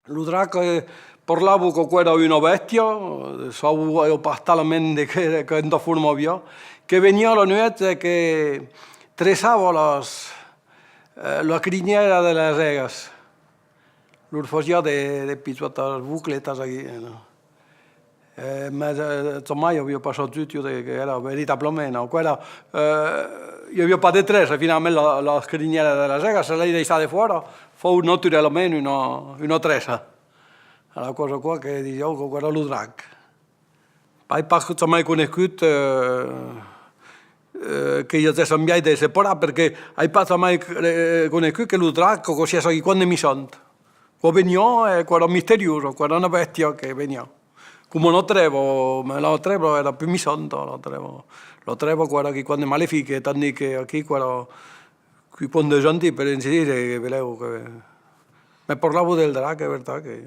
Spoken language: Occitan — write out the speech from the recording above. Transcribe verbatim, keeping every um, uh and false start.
Lo drac, eh, parlava qu'aquò èra una bèstia, sabiá pas talament de qué, de quanta forma aviá, que veniá la nuèch e que treçava las, eh, la crinièra de las ègas. Lor fasiá de, de pichotas bocletas aquí, eh, non? Eh, mas, eh, jamai aviá pas sabut, ieu, de, que èra veritablament, aquò èra, eh, i aviá pas de treça, finalament, la, la crinièra de las ègas, se l'ai daissada defòra, fau naturalament una, una treça. Era causa aquò que disián qu'aquò èra lo drac. Ai pas jamai conegut, eh, eh, que i agèssan biais de separar, perque ai pas jamai, eh, conegut que lo drac aquò sièsse quicòm de missant. Aquò veniá, e aquò èra misteriós, aquò èra una bèstia que veniá. Coma la trèva, mas la trèva èra pus missanta, la trèva. La trèva, aquò èra quicòm de malefic, e tandis que aquí, aquò èra quicòm de gentil, per ainsi dire, que belèu que... Me parlava del drac, es vertat que...